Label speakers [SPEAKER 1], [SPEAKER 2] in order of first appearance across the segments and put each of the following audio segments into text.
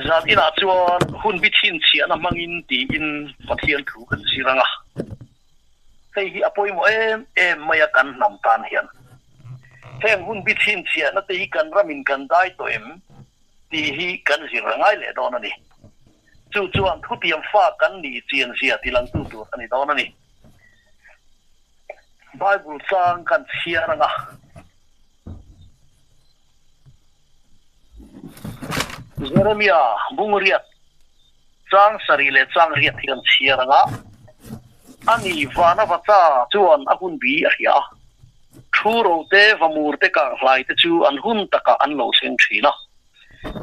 [SPEAKER 1] Zan inah chuan hun bi chhinchhiahna hmangin tiin Pathian thu kan zir ang a. Hei hi a pawimawh em em mai a kan hnam tan hian. Heng hun bi chhinchhiahna te hi kan ramin kan dai tawh em tih hi kan zir a ngai leh dawn a ni. Chu chuan thutiam fa kan nih chian zia tilangtu tur a ni dawn a ni. Bible chang kan chhiar ang a. Jeremia bungriat chang sarih leh chang riat hi kan chhiar ang a. Ani vana vacha chuan a hun bi a hria a. Thu rote vamur te kang hlai te chu an hun takah an lo thleng thin a.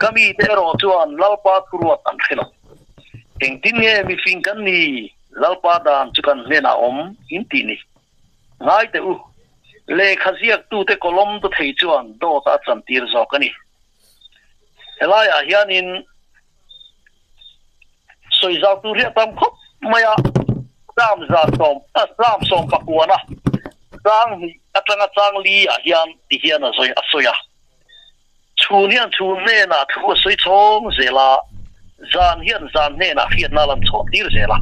[SPEAKER 1] Ka mite erawh chuan Lalpa thuruat an hre lo. Engtin nge mifing kan ni? Lalpa dan chu kan hnenah awm in tih ni. Ngai teh u, lehkha ziaktute kawlawm tu thei chuan dawt a chantir zawk a ni. Helaiah hianin sawizau tur hi a tam khawp mai a, Sam za sawm, Sam sawm pakuana chang hnih atanga chang li ah hian ti hian a sawi a sawi a. Chhun hian chhun hnenah thu a sawi chhawng zel a, zan hian zan hnenah hriatna a lan chhuah tir zel a.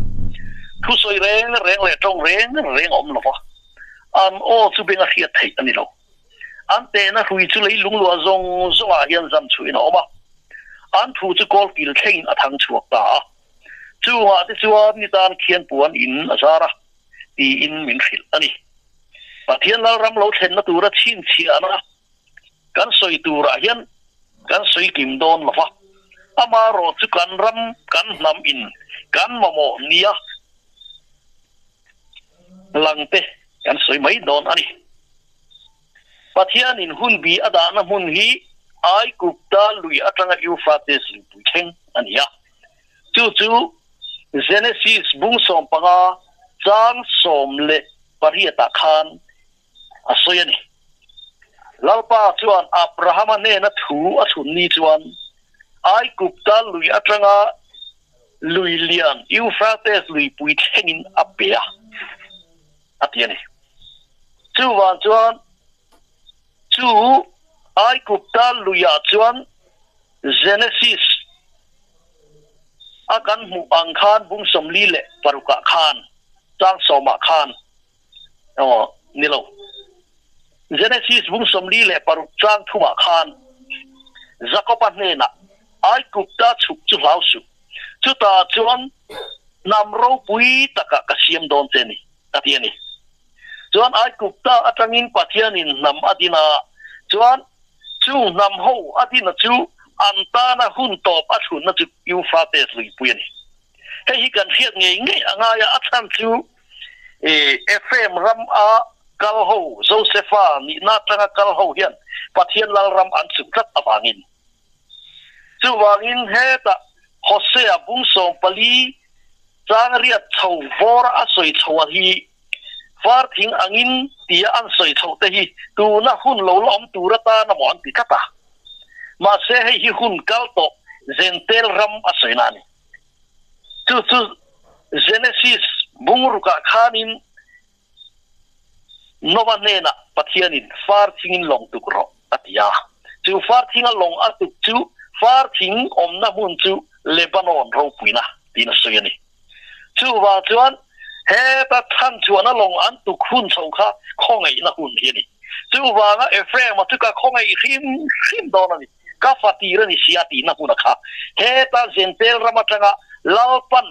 [SPEAKER 1] Thu sawi reng reng leh tawng reng reng a awm lo va, an aw chu beng a hriat theih a ni lo. An tehna hrui chu lei lungluah zawng zawngah hian zam chhuahin a awm a, an thu chu kawl kil thlengin a thang chhuak ta a. Chungah te chuan ni tan khian puan in a zar a, tiin min hrilh a ni. Pathian Lalram lo thlenna tura chhinchhiahna Kan sawi turah hian kan sawi kim dawn lo va, amaherawh chu kan ram, kan hnam in kan mamawh nia lang te kan sawi mai dawn a ni. Pathianin hun bi a dahna hmun hi Aigupta lui atanga Euphrates luipui thleng a ni a, chu chu Genesis bung 15 chang 18 ah khan a sawi a ni. Lalpa chuan Abrahama hnena thu a chhun ni chuan, Aigupta lui atanga lui lian Euphrates luipui thlengin a pe a, a ti a ni. Chuvang chuan chu Aigupta luiah chuan Genesis a kan hmuh ang khan bung 46 ah khan, chang 10 ah khan, Aw, ni lo. Genesis bung 46 chang thumah khan Jakoba hnenah, Aigupta chhuk chu hlau suh, chutah chuan hnam ropui takah ka siam dawn che ni, a ti a ni. Chuan Aigupta atangin Pathianin hnam a din a, chuan chung hnam ho a dina chu an tana hun tawp a thlunna chu Euphrates luipui a ni. Hei hi kan hriat ngei ngei a ngai a, a chhan chu Ephraim ram a kal ho, Josefa nihna atanga kal ho hian Pathian lal ram an chuk tlat avangin. Chuvangin hetah Hosea bung 14 chang riat chho vawra a sawi chho a hi var thing angin tia an sawi chhoh te hi tuna hun lo la awm tur atan emaw an ti tlat a. Mahse hei hi hun kal tawh Zentel ram a sawina a ni. Chu chu Genesis bungrukah khanin Nova hnenah Pathianin far thingin lawng tuk rawh a ti a. Chu far thinga lawng a tuk chu far thing awmna hmun chu Lebanon ropuina tiin a sawi a ni. Chuvang chuan heta chhan chuana lawng an tuk hun chho kha khawngaihna hun hi a ni. Chuvanga Ephraim-a chu ka khawngaih hrim hrim dawn a ni. Ka fa tir a ni si a tihna hmun a kha. Heta Zentel ram atanga Lalpan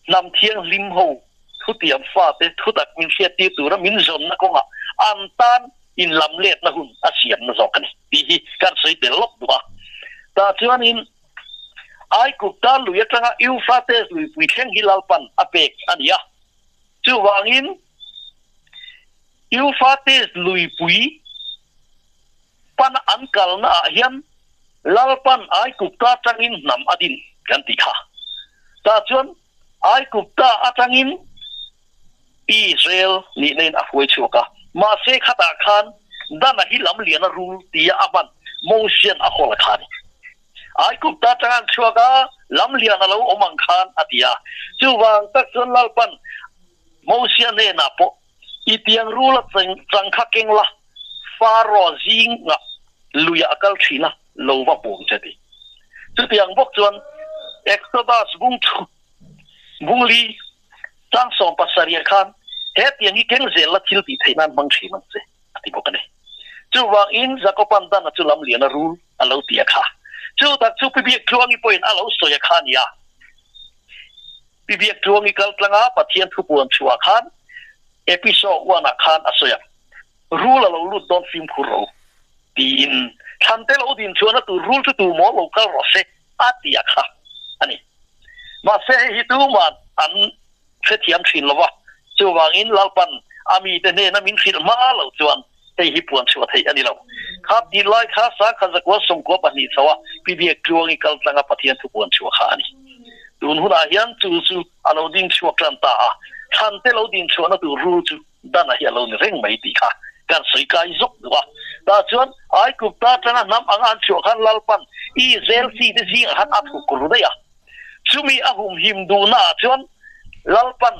[SPEAKER 1] hnam thianghlim ho thutiam fate thutak min hriattir tura min zawnna kawngah an tan inlam letna hun a siamna zawk a ni tih hi kan sawi tel lawk duh a. Tah chuanin Aigupta lui atanga Euphrates luipui thleng hi Lalpan a pek a ni a. Chuvangin Euphrates luipui Pan an kalna ah hian Lalpan Aigupta atangin hnam a din kan tih kha. Tah chuan Aigupta atangin Israel nihna in a hruai chhuak a. Mahse khatah khan Dana hi lam lian a rul tia a hman Mosian a hawl a kha a ni. Aigupta atanga an chhuak a, lam lian a lo awm ang khan a ti a. Chuvang tak chuan Lalpan Mosia hnenah pawh I tiang rul a chang kha keng la, Pharaoh zingah luiah a kal thin a, lo va buang che ti. Chutiang bawk chuan Exodus bung thu bung li chang 70 khan he tiang hi keng zel la thil tih theih nan hmang thin ang che a ti bawk a ni. Chuvangin Jakoban dana chu lam lian a rul a lo ti a kha. Chu tak chu Pi Biaktluangi pawhin a lo sawi a kha a ni a. Pi Biaktluangi kal tlanga Pathian thu puan chhuah khan episode one ah khan a sawi a. Rul a lo lut dawn fimkhur ro tiin thlan te lo din chuan a tur rul chu tu maw lo kal rawh se a ti a kha a ni. Mahse hei hi tuman an hrethiam thin lo va, chuvangin Lalpan a mite hnena min hrilh hma lo chuan hei hi puan chhuah theih a ni lo. Kha tih lai kha sangkhat zakua 92 chho a Pi Biak Tluangi kal tlanga Pathian thu puan chhuah kha a ni. Tun hunah hian chu chu a lo ding chhuak tan ta a, thlan te lo din chhuahna tur rul chu Dan a hi a lo ni reng mai tih kha kan sawi kai zawk duh a. Tah chuan Aigupta atanga hnam anga an chhuah khan Lalpan Israel fite zingah khan a thuk ru daih a. Chumi a humhim duhnaah chuan Lalpan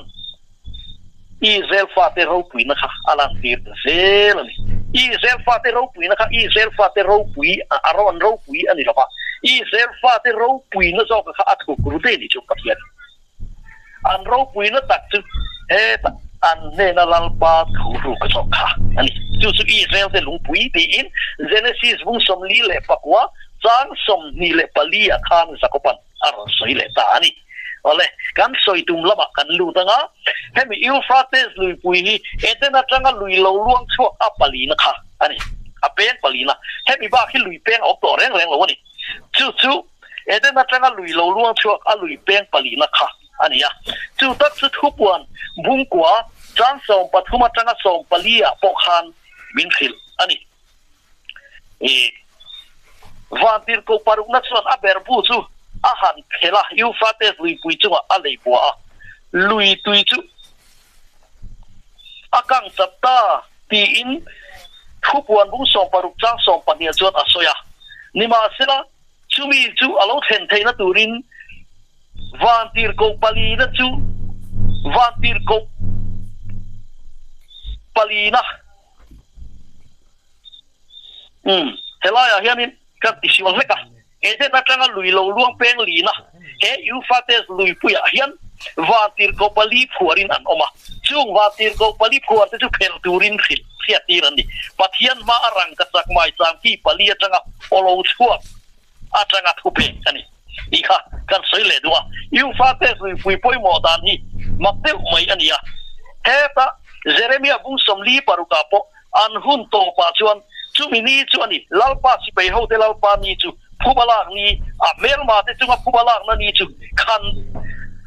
[SPEAKER 1] Israel fate ropuina kha a lantir ta zel a ni. Israel fate ropuina kha Israel fate ropui a rawn ropui a ni lo va, Israel fate ropuina zawka kha a thuk ru daih a ni chu Pathian. An ropuina tak chu heta an hnena Lalpa thu ruk a zawk kha a ni. Chu chu Israel-te lungpui tiin Genesis bung 49 chang 24 ah khan Jakoban a rawn sawi leh ta a ni. Awle, kan sawi tum lamah kan lut ang a, hemi Euphrates luipui hi Eden atanga lui lo luang chhuak a palina kha a ni, a peng palina. Hemi bak hi lui peng a awm tawh reng reng lo a ni. Chu chu Eden atanga lui lo luang chhuak a lui peng palina kha a ni a. Chu tak chu thupuan bungkua chang 13 atanga 14 ah pawh khan min hrilh a ni. I vantirhkoh parukna chuan a berbu chu a han phelh a, Euphrates luipui chungah a lei bua a, lui tui chu a kang chat ta tiin thupuan bung 60 chang 12 chuan a sawi a. Nimahsela, chumi chu a lo thlen theihna turin vantirhkoh palina chu vantirhkoh palina umm helaiah hianin kan tisual hlek a. Eden atanga lui lo luang peng lina he Euphrates luipuiah hian vantirhkoh pali phuarin an awm a. Chung vantirhkoh pali phuar te chu phelh turin hrilh hriattir an ni. Pathian hma a rangka chak mai chang ki pali atanga aw lo chhuak atanga thu pek a ni tih kha kan sawi leh duh a. Euphrates luipui pawimawh dan hi mak deuh mai a ni a. Heta Jeremia bung 46 ah pawh An hun tawpah chuan chumi ni chu a ni, Lalpa sipai hote Lalpa ni chu phuba lak ni, a hmelma te chunga phuba lakna ni chu khan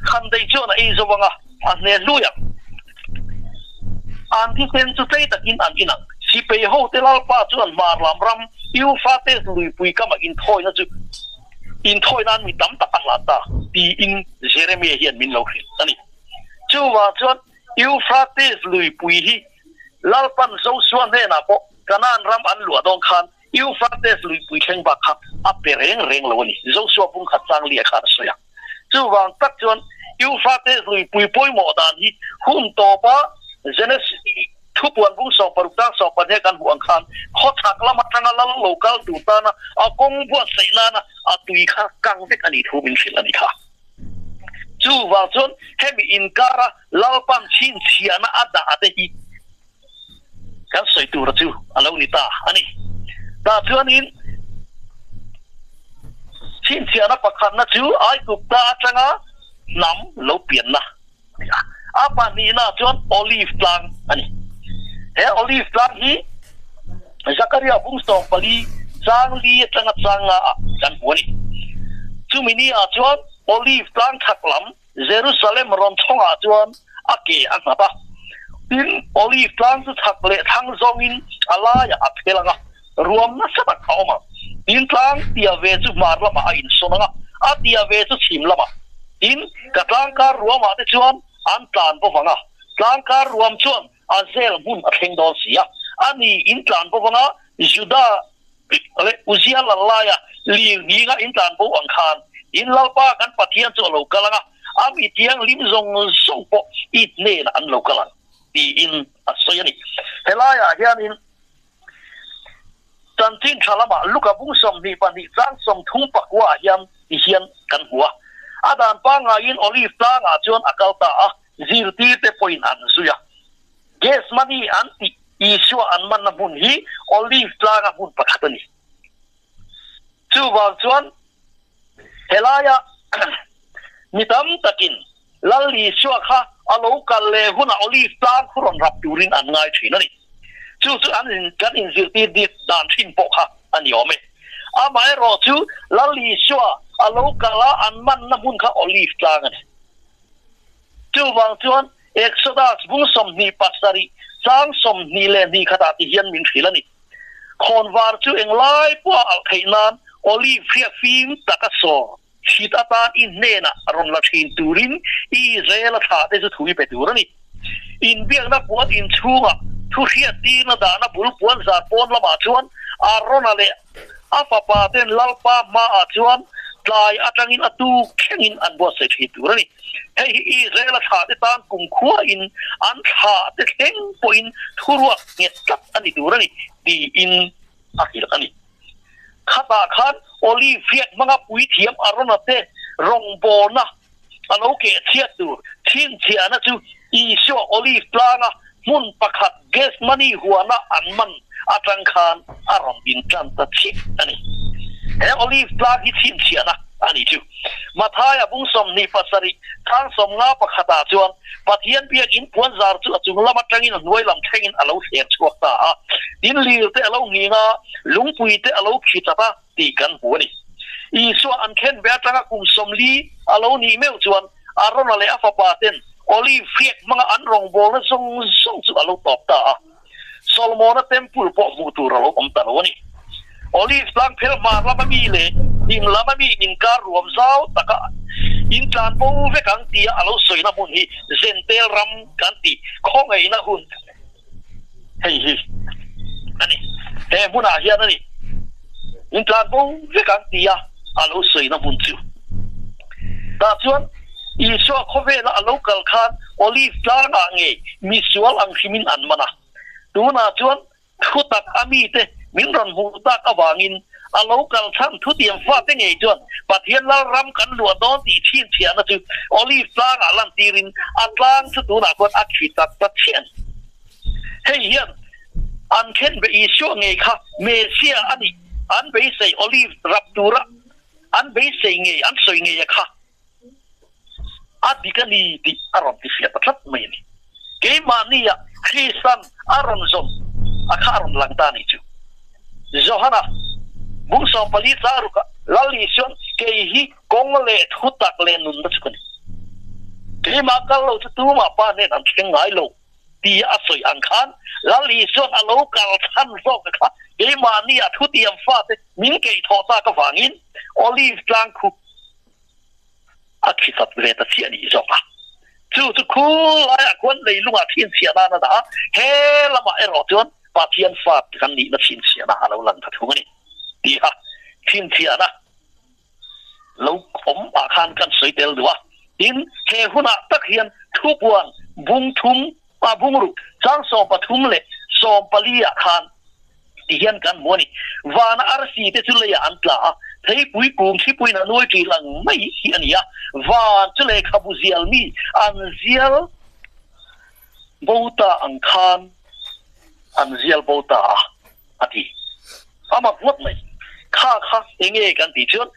[SPEAKER 1] khan daih chuan a ei zo ang a, a hne hlui ang. An thisen chu tlei takin an in ang. Sipai hote Lalpa chuan hmar lam ram Euphrates luipui kama inthawina chu inthawi nan mi tam tak a hlat ta, tiin Jeremia hian min lo hrilh a ni. Chuvang chuan Euphrates luipui hi Lalpan Josua hnenah pawh Kanaan ram an luah dawn khan Euphrates luipui thleng bak kha a pe reng reng lo a ni, Josua bung khat chang lia khan a sawi a. Chuvang tak chuan Euphrates luipui pawimawh dan hi hun tawpa Genesis thupuan bung 60 tang 12 kan hmuh ang khan khawchhak lam atanga lal lo kal tur tana a kawng buatsaih nana a tui kha kang vek a nih thu min hrilh a ni kha. Chuvang chuan hemi inkara Lalpan chhinchhiahna a dah te hi kan sawi tura chu a lo ni ta a ni. Tah chuanin chhinchhiahna pakhatna chu Aigupta atanga hnam lo pianna a ni a. A pahnihna chuan Olive tlang a ni. He Olive tlang hi Zakaria bung 14 chang li atanga chang nga ah kan hmu a ni. Chumi ni ah chuan Olive tlang chhak lam Jerusalem rawn chhawngah chuan a ke a nghat a. Tin, Olive tlang chu chhak leh thlang zawngin a laiah a phel ang a, ruam nasa tak a awm ang. Tin, tlang tia ve chu hmar lamah a insawn ang a, a tia ve chu chhim lamah. Tin, ka tlangkar ruamah te chuan an tlan bo vang a, tlangkar ruam chuan a zel hmun a thleng dawn si a. A ni, in tlan bo vang a, Juda leh Uzia lal laia lir nghinga in tlan bo ang khan in Lalpa kan Pathian chu a lo kal ang a, a mi thianghlim zawng zawng pawh i hnenah an lo kal ang, tiin a sawi a ni. Helaiah hianin. Chanchin tha lamah Luka bung 22 chang 34 ah hian ti hian kan hmu a. A dan pangngaiin Olive tlangah chuan a kal ta a, zirtirte pawhin an zui a. Gethsemane an tih Isua an manna hmun hi Olive tlanga hmun pakhat a ni. Chuvang chuan helaia mi tam takin Lal Isua kha a lo kal leh hunah Olive tlang khu rawn rap turin an ngai thin a ni. Chu chu an in kan inzirtir bik dan thin pawh kha a ni awm e. Amaherawh chu Lal Isua a lo kal a an manna hmun kha Olive tlang a ni. Chuvang chuan Exodus bung 27 chang 22 khatah ti hian min hrilh a ni. Khawnvar chu englai pawha alh theih nan Olive hriak fim taka sawr chhit atan i hnenah rawn la thin turin Israel-a thlah te chu thu i pe tur a ni. Inbiakna puan inchhungah thu hriattirna dahna bul puan zar pawn lamah chuan Arona leh a fapa ten Lalpa hmaah chuan tlai atangin a tuk thlengin an buatsaih thin tur a ni. Hei hi Israel-a thlahte tan kumkhuain an thlahte thleng pawhin thuruak nghet tlat a ni tur a ni, tiin a hrilh a ni. Khatah khan Olive hriat hmanga puithiam Arona te rawngbawlna a lo keh chhiat tur chhinchhiahna chu Isua Olive tlanga hmun pakhat Gethsemane huana an man atang khan a rawn intan ta chiah a ni. He Olive tlang hi chhinchhiahna a ni chu. Mathaia bung 27 chang 51 ah chuan Pathian biakinn puan zar chu a chung lam atangin a hnuai lam thlengin a lo thler chhuak ta a, tin lir te a lo nghing a, lungpui te a lo khi chat a tih kan hmu a ni. Isua an khen ve atanga kum 40 a lo nih meuh chuan Arona leh a fapa ten Olive hriak hmanga an rawngbawlna zawng zawng chu a lo tawp ta a. Solomona Temple pawh hmuh tur a lo awm ta lo a ni. Olive tlang phel hmar lama mi leh hnim lama mi inkar ruam zau taka in tlan bo vek ang tia a lo sawina hmun hi Zentel ram kan tih khawngaihna hun hei hi a ni. He hmunah hian a ni in tlan bo vek ang tia a lo sawina hmun chu. Tah chuan Isua khawvela a lo kal khan Olive tlangah ngei misual ang hrimin an man a. Tunah chuan thu tak a mite min rawn hmuh tak avangin a lo kal chhan thutiam fate ngei chuan Pathian lal ram kan luah dawn tih chhinchhiahna chu Olive tlangah lantirin a tlang chu tunah chuan a khi tak ta chiah a ni. Hei hian an khenbe Isua ngei kha Messiah a nih an beisei Olive rap tura an beisei ngei an sawi ngei a kha a dik a ni tih a rawn ti fiah ta tlat mai a ni. Keimahnia Kristan a rawn zawm a kha a rawn lang ta a ni chu. Johana bung 14 chang rukah Lal Isuan kei hi kawng leh thu tak leh nunna chu ka ni. Keimah kal lo chu tumah pa hnen an thleng ngai lo. Tia a sawi ang khan Lal Isuan a lo kal chhan zawk a kha keimahni a thutiam fate min keih thawh tak avangin Olive tlang khu a khisat ve ta chiah nih zawk a. Chu chu khu laiah khuan leilungah chhinchhiah nan a dah a, he lamah erawh chuan Pathian fate kan nihna chhinchhiahna a lo lang ta thung a ni tia chhinchhiahna lo awm ah khan kan sawi tel duh a. Tin, he hunah tak hian thupuan bung thum ah bung ruh chang 13 leh 14 ah khan ti hian kan hmu a ni. Vana arsi te chu leiah an tla a, theipui kung thlipuiin a nuai ṭil ang mai hi a ni a. Van chu lehkhabu zial mi an zial bo ta ang khan an zial bo ta a. a ti. A mak ngawt mai. Kha kha enge kan tih chuan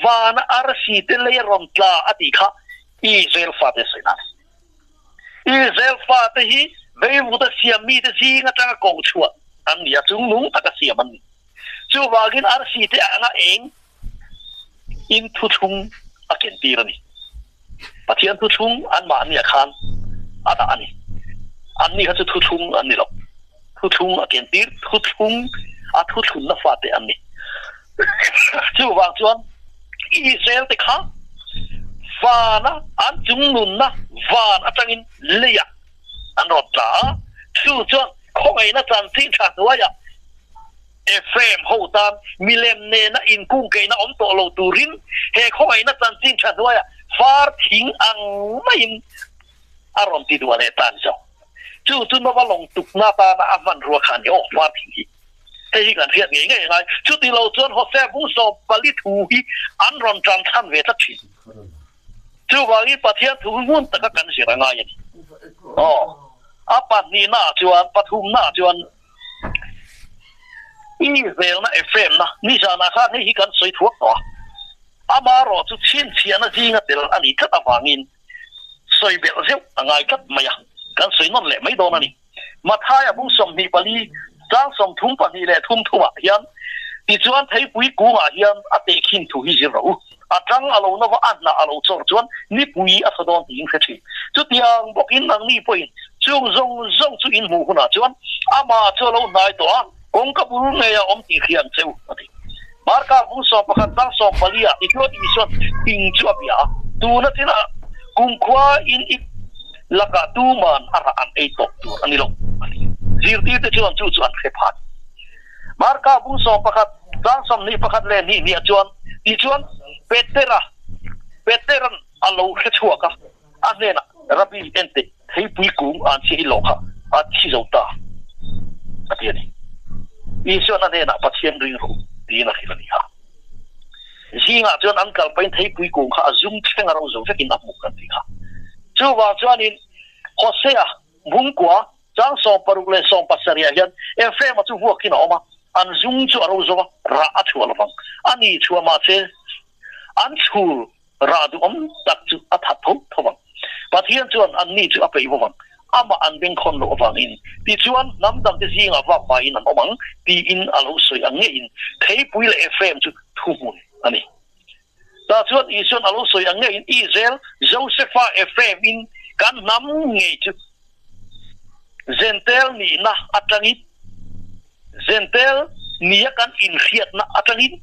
[SPEAKER 1] vana arsi te lei a rawn tla a tih kha Israel fate sawi na a ni. Israel fate hi Beirut a siam mite zing atanga ko chhuah an ni a, chungnung taka siam an ni. Chuvangin arsi te anga eng in thuthlung a ken tir a ni. Pathian thuthlung anmahniah khan a dah a ni. Anni kha chu thuthlung an ni lo. Thuthlung a ken tir, thuthlung a thuthlunna fate an ni. Chuvang chuan Israel te kha vana an chungnunna van atangin leiah an rawn tla a, chu chuan khawngaihna chanchin tha hnuaiah Ephraim ho tan milem nena inkungkeihna awm tawh lo turin he khawngaihna chanchin tha hnuaiah far thing ang maiin a rawn ti duah leh ta ni zawk. Chu chu Nova lawng tukna atana a hmanrua kha a ni aw, far thing hi. Hei hi kan hriat ngei ngei a ngai. Chuti lo chuan Hosea bung 14 thu hi an rawn tan chhan ve tlat thin. Chuvangin Pathian thu hi ngun taka kan zir a ngai a ni. Aw, a pahnihnaah chuan, pathumnaah chuan i velna Ephraimna nizanah khan hei hi kan sawi thuak tawh a. Amaherawh chu chhinchhiahna zinga tel a nih tlat avangin sawi belh zeuh a ngai tlat mai a, kan sawi nawn leh mai dawn a ni. Mathaia bung 24 chang 32 leh thum thumah hian, Tichuan theipui kungah hian a tehkhin thu hi zir rawh u, a tang a lo nova a hnah a lo chawr chuan nipui a thaw dawn tiin hre thin. Chutiang bawkin nangni pawhin chung zawng zawng chu in hmuh hunah chuan amah chu a lo hnai tawh a, kawngka bul ngei a awm tih hria ang che u, a ti. Marka bung 11 chang 14 ah tichuan Isuan ing chu a bia a, tuna chinah kumkhua in i lakah tuman a rah an ei tawh tur a ni lo, a ti. Zirtirte chuan chu chu an hre phat. Marka bung 11 chang 21 leh hnih hniah chuan tichuan Petera, Peteran a lo hre chhuak a, a hnenah, Rabbi, enteh, theipui kung an chhi hi lawh kha a thi zo ta, a ti a ni. Isuan a hnenah, Pathian ring rawh u, tiin a hrilh a ni kha. Zingah chuan an kal pahin theipui kung kha a zum thleng a ro zo vekin a hmu kan ti kha. Chuvang chuanin Hosea bungkua chang 60 leh 70 ah hian Ephraim-a chu vuakin a awm a, an zum chu a ro zo a, rah a chhuah lovang. A ni chhuah mahse an chhul Rah duhawm tak chu a that tho tho vang. Pathian chuan anni chu a peih vo vang, amah an bengkhawn loh avangin. Tichuan, hnam dangte zingah vak vaiin an awm ang, tiin a lo sawi ang ngeiin Theipui leh Ephraim chu thuhmun a ni. Tah chuan Isuan a lo sawi ang ngeiin Israel, Josefa, Ephraim in kan hnam ngei chu Zentel nihna atangin, Zentel nia kan inhriatna atangin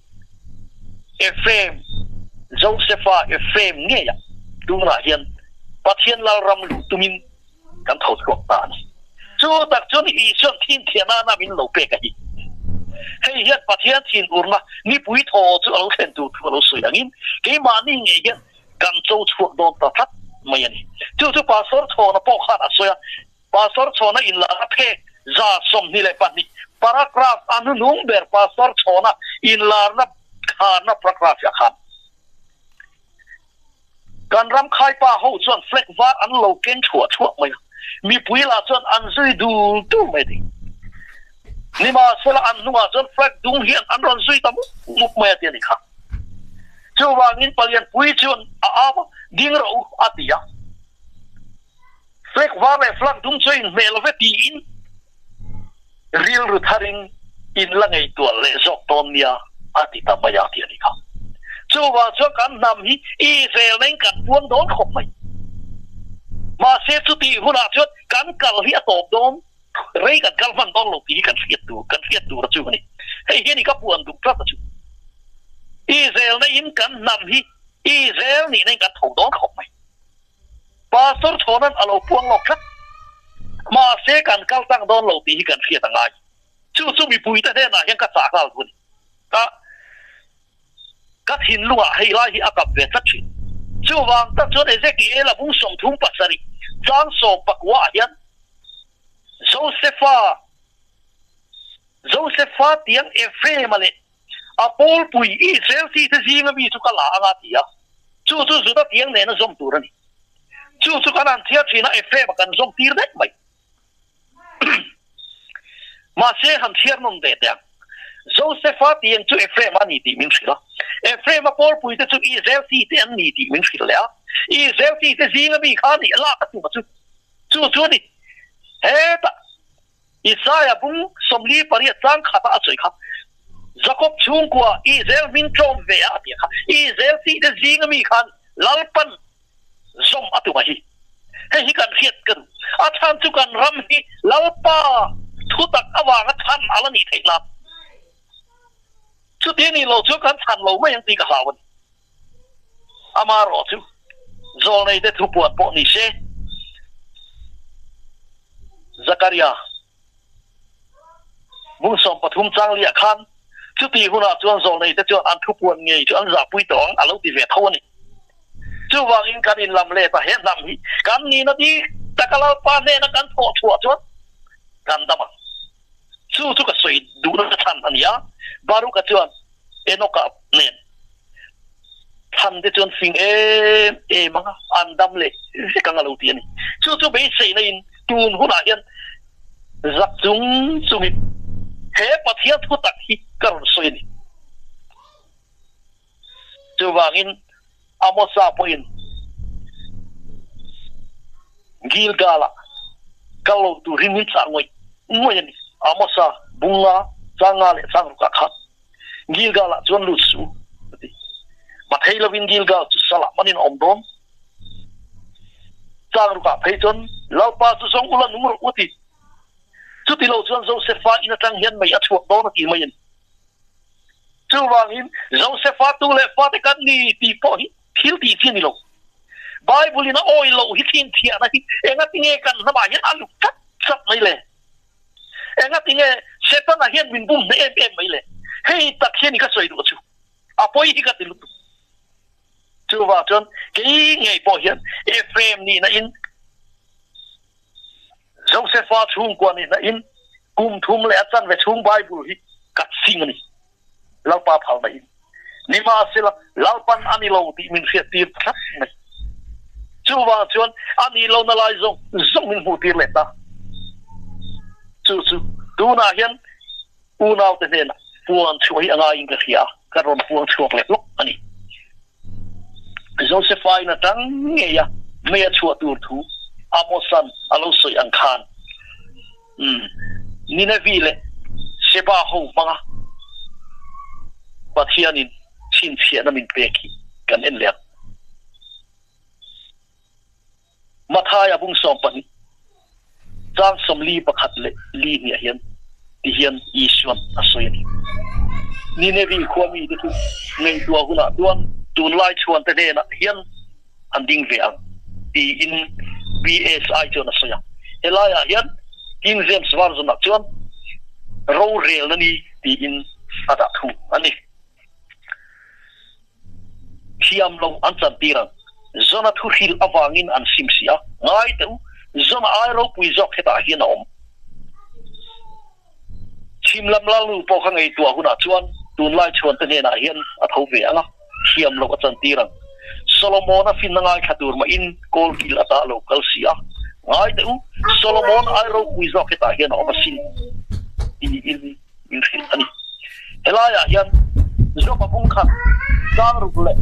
[SPEAKER 1] Ephraim, Josefa Ephraim ngeia tunah hian Pathian Lalram luh tumin kan tho chhuak ta a ni. Chu tak chuan Isuan thinchhiah nana min lo pek a hi. Hei hian Pathian thinurna nipui thaw chu a lo thlen tur thu a lo sawi angin keimahni ngei hian kan cho chhuak dawn ta tlat mai a ni. Chu chu Pastor Chhawna pawh khan a sawi a, Pastor Chhawna inlarna phek 122 paragraph a hnuhnung ber Pastor Chhawna inlarna kharna paragraph ah khan kan ram khaipa ho chuan flag var an lo keng chhuah chhuah mai a, mipui lah chuan an zui dul dul mai a ti. Nimahsela an hnungah chuan flag dung hian an rawn zui ta mup mup mai a ti a ni kha. Chuvangin Palianpui chuan a au a, ding rawh u a ti a. Flag var leh flag dung chu a inhmeh lo ve tiin rilru tharin in la ngaihtuah leh zawk dawn nia a ti ta mai a ti a ni kha. Chuvang chuan kan hnam hi Israel neiin kan puang dawn khawp mai. Mahse chutih hunah chuan kan kal hi a tawp dawn, rei kan kal hman dawn lo tih hi kan hriat tur, kan hriat tur a chu a ni. Hei hian i ka puan duh tlat a chu. Israel neiin kan hnam hi Israel nih neiin kan tho dawn khawp mai. Pastor Chhawna'n a lo puang lawk tlat. Mahse kan kal tang dawn lo tih hi kan hriat a ngai. Chu chu mipuite hnenah hian ka chah nghal hun. Ka ka thinlungah hei lai hi a kap ve tlat thin. Chuvang tak chuan Ezekiel-a bung 37 chang 19 ah hian Josepha Josepha tiang Ephraim-a leh A pawlpui Israel chite zinga mi chu ka la anga ti a, chu chu Juda tiang nena zawm tur a ni. Chu chu kan han chhiar thin a, Ephraim-a kan zawm tir daih mai. Mahse han chhiar nawn ve teh ang. Joseph-a tiang chu Ephraim-a a ni tih min hrilh a, Ephraim-a pawlpuite chu Israel chite an ni tih min hrilh leh a, Israel chite zinga mi kha a nih lak a tum a chu. Chu chu a ni. Hetah. Isaiah bung 48 chang khata a sawi kha, Jakob chhungkua Israel hming tlawm ve a a ti kha, Israel tihte zinga mi khan Lalpan zawm a tum a hi. Hei hi kan hriat ka duh. A chhan chu kan ram hi Lalpa thutak avanga chhan a la nih theih nan. Chuti nih loh chuan kan chhan lo mai ang tih ka hlau a ni. Amaherawh chu zawlneite thupuan pawh ni se, Zakaria bung 13 chang liah khan chuti hunah chuan zawlneite chuan an thupuan ngei chu an zahpui tawh ang a lo ti ve tho a ni. Chuvangin kan inlam let a, he hnam hi kan nihna dik taka Lalpa hnena kan thawh chhuah chuan kan dam ang. Chu chu ka sawi duhna chhan a ni a, Baruka chuan Enoka nen thlan te chuan fing em em anga an dam leh vek ang a lo ti a ni. Chu chu beiseina in tun hunah hian zak chung chungin he Pathian thu tak hi ka rawn sawi a ni. Chuvangin Amosa pawhin Gilgal-ah kal lo turin min chah ngawih ngawih a ni. Amosa bunga changa leh changrukah khan Gilgal-ah chuan lut suh u, a ti. Mathei lovin Gilgal chu salah hmanin a awm dawn. Changrukah phei chuan Lalpa chu zawng ula nung rawh u, a ti. Chuti lo chuan Josefa in atang hian mei a chhuak dawn a ti mai a ni. Chuvangin, Josefa tu leh fate kan ni tih pawh hi thil tih chi a ni lo. Bible-in a awi loh hi chhinchhiahna hi engatinge kan hnamah hian a lut chat chat mai le? Engatinge Setana hian min bum hneh em em mai le? Hei tak hian i ka sawi duh chu a pawi hi ka ti lutuk. Chuvang chuan kei ngei pawh hian Ephraim nihna in Josefa chhungkua nihna in kum thum leh a chanve chhung Bible hi ka ching a ni. Lalpa phalna in. Nimahsela, Lalpan a ni lo tih min hriattir tlat mai. Chuvang chuan a nih lohna lai zawng zawng min hmuhtir leh ta. Chu chu tunah hian unaute hnenah puan chhuah hi a ngaiin ka hria a, ka rawn puang chhuak leh lawk a ni. Josefa in atang ngei a mei a chhuah tur thu Amosan a lo sawi ang khan Ninevi leh Sheba ho hmanga Pathianin chhinchhiahna min pek hi kan en leh ang. Mathaia bung 12, chang 41 leh li hniah hian ti hian Isuan a sawi a ni. Ninevi khua mite chu ngaihtuah hunah chuan tunlai chhuante hnenah hian an ding ve ang tiin BSI chuan a sawi a. Helaiah hian King James Version-ah chuan rorelna ni tiin a dah thung a ni. Thiam lo an chantir ang. Zona thu hrilh avangin an sim si a, ngai teh u, Zona ai ropui zawk hetah hian a awm. Chhim lam lalnu pawh kha ngaihtuah hunah chuan tunlai chhuante hnenah hian a tho ve ang a, thiam loh a chantir ang. Solomona finna ngaithla tur mahin kawlkil ata lo kal si a, ngai teh u, Solomon ai ropui zawk hetah hian a awm asin, tiin min hrilh a ni. Helaiah hian Joba bung khat chang ruk leh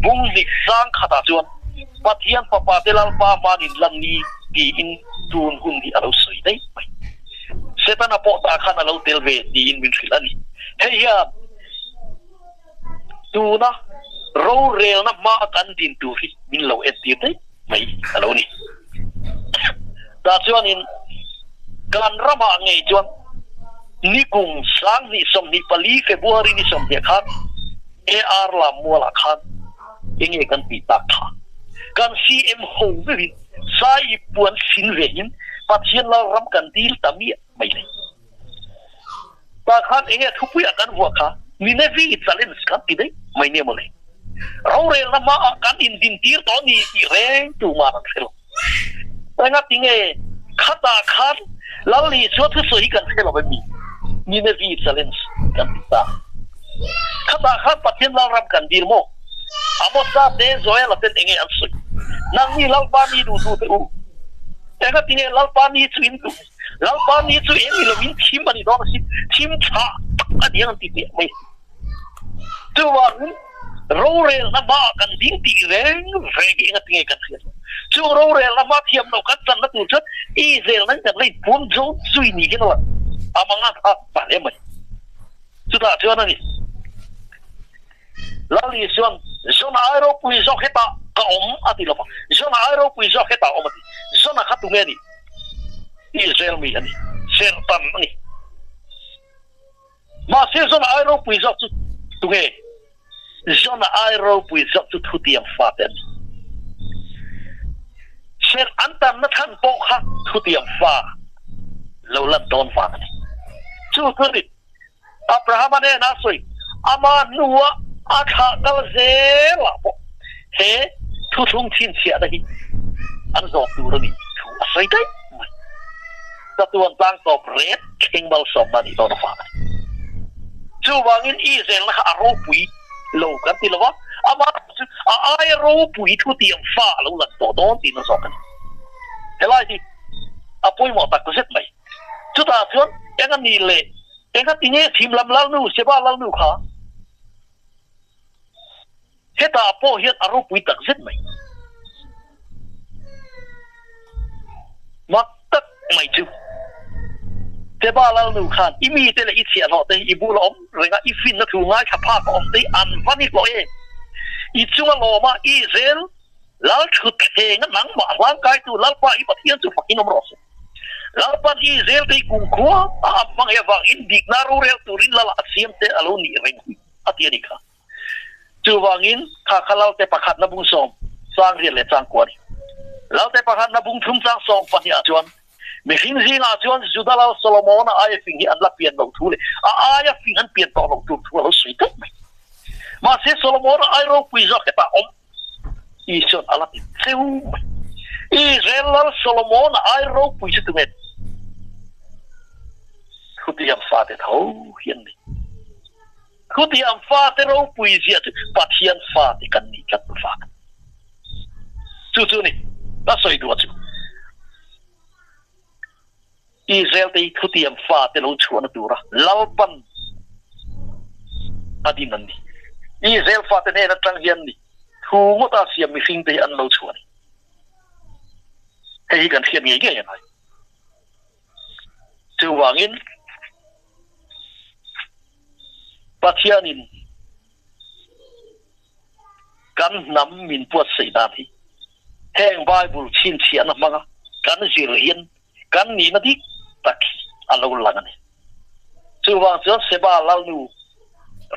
[SPEAKER 1] bung hnih chang khatah chuan Pathian Fapa te Lalpa hmanin lan ni tiin tun hun hi a lo sawi daih mai. Setana pawh tah khan a lo tel ve tiin min hrilh a ni. Hei hian tuna rorelna hma kan din tur hi min lo entir daih mai a lo ni. Tah chuanin kan ramah ngei chuan nikum 2024 February ni 20 khan AR lam mualah khan enge kan tih tak kha kan CM ho veuhin Sai puan sin vehin Pathian Lalram kan dil ta miah mai le. Tah khan enge thupuiah kan vuah kha Ninevi challenge kan ti daih mai nia mawle. Rorelna hmaah kan indintir tawh ni tih reng tumah an hre lo. Enga tinge khatah khan Lal Isua thusawi hi kan hre lo em mi? Ninevi challenge kan ti ta. Khatah khan Pathian Lalram kan dil maw? Amosa te Joela ten enge an sawi? Nangni Lalpa ni duhtu te u, enga tinge Lalpa ni chu in duh? Lalpa ni chu eng ni loin thim a ni dawn a si, thim tha tak a ni ang an ti teh mai. Chuvangin rorelna hmaah kan ding tih reng reng hi enga tinge kan hriat lo. Chu rorelna hma thiam loh kan channa tur chuan i zelna hi kan la inpuang zo zui ni hian a lang. A mang a tha ta hle mai. Chutah chuan a ni. Lal Isuan, Zona ai ropui zawk hetah ka awm a ti lo va, Zona ai ropui zawk hetah a awm a ti. Zona kha tunge a nih? Israel mi a ni, serhtan a ni. Mahse Zona ai ropui zawk chu tunge? Zona ai ropui zawk chu thutiang fate a ni. Serh an tanna chhan pawh kha thutiang fa lo lan dawn vang a ni. Chu chu a ni. Abrahama hnenah a sawi, Ama hnua a thlah kal zelah pawh he thuthlung chhinchhiahna hi an zawm tur a ni thu a sawi daih mai. Chatuan tlang tawp ret thleng malsawmna nih dawn avang a ni. Chuvangin Israel-na kha a ropui lo kan ti lo va, amah chu a aia ropui thutiam fa a lo lan tawh dawn tiin a zawk a ni. Helai hi a pawimawh tak zet mai. Chutah chuan eng a ni leh eng a ti nge thim lam lalnu Seba lalnu kha? Hetah pawh hian a ropui tak zet mai. Mak tak mai chu Seba lalnu khan i mite leh i chhiahhlawh te hi i bula awm reng a, i finna thu ngaithla phak a awm te hi an va ni hlawh em? I chunga lawma Israel lal thutthleng a nangmah hlangkaitu Lalpa i Pathian chu fakin awm rawh se. Lalpan Israel te hi kumkhua a hmangaih avangin dikna rorel turin Lala a siam te a lo nih reng hi a ti a ni kha. Chuvangin, kha kha Lalte pakhatna bung sawm chang riat leh chang kua a ni. Lalte pakhatna bung thum chang sawm pahnih ah chuan, Mihring zingah chuan Juda lal Solomona aia fing hi an la pian loh thu leh a aia fing an pian tawh loh tur thu a lo sawi daih mai. Mahse, Solomona ai ropui zawk hetah awm Isuan a la ti cheu mai. Israel lal Solomona ai ropui chu tunge? Thutiang fate tho hi an ni. Chutiang fate ropui zia chu Pathian fate kan nih tlat vang a ni. Chu chu ni, ka sawi duh a chu. Israel te hi thutiang fate lo chhuahna tura Lalpan a din an ni. Israel fate hnen atang hian ni thu ngawta siam mihring te hi an lo chhuah a ni. Hei hi kan hriat ngei ngei a ngai. Chuvangin Pathianin kan hnam min buatsaih dan hi heng Bible chhinchhiahna hmanga kan zir hian kan nihna dik tak hi a lo lang a ni. Chuvang chuan Seba Lalnu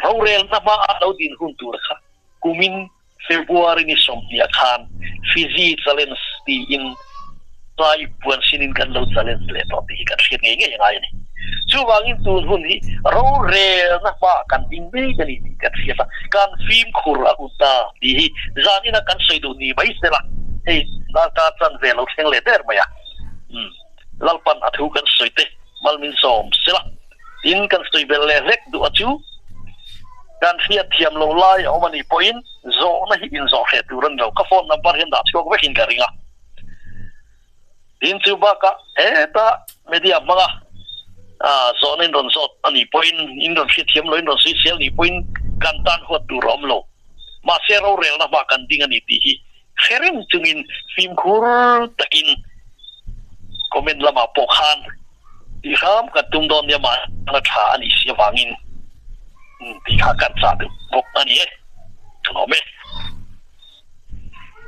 [SPEAKER 1] rorelna hmaa lo din hun tur kha kumin February ni 20 ah khan Fiji Challenge tiin Tlai puan sinin kan lo challenge leh tawh tih hi kan hriat ngei ngei a ngai a ni. Chuvangin tun hun hi rorelna hmaah kan ding mek a ni tih kan hriat a, kan fimkhur a hun ta tih hi zanina kan sawi duh ni mai se la, hei darkar chanve lo thleng leh der mai a. Umm Lalpan a thu kan sawi te mal min sawm se la, tin kan sawi belh leh hlek duh a chu kan hriat thiam lo lai a awm a nih pawhin zawhna hi inzawh hreh tur a ni lo. Ka phone number hian dah chhuak vekin ka ring a. Tin chu bakah heta media hmanga zawhna in rawn zawt a nih pawhin in rawn hriatthiam lo in rawn sawisel nih pawhin kan tan huat tur a awm lo. Mahse rorelna hma kan ding a ni tih hi hre reng chungin fimkhur takin comment lamah pawh khan tih hram kan tum dawn nia mahna tha a nih si avangin tih kha kan chah duh bawk a ni e. Ka lawm e.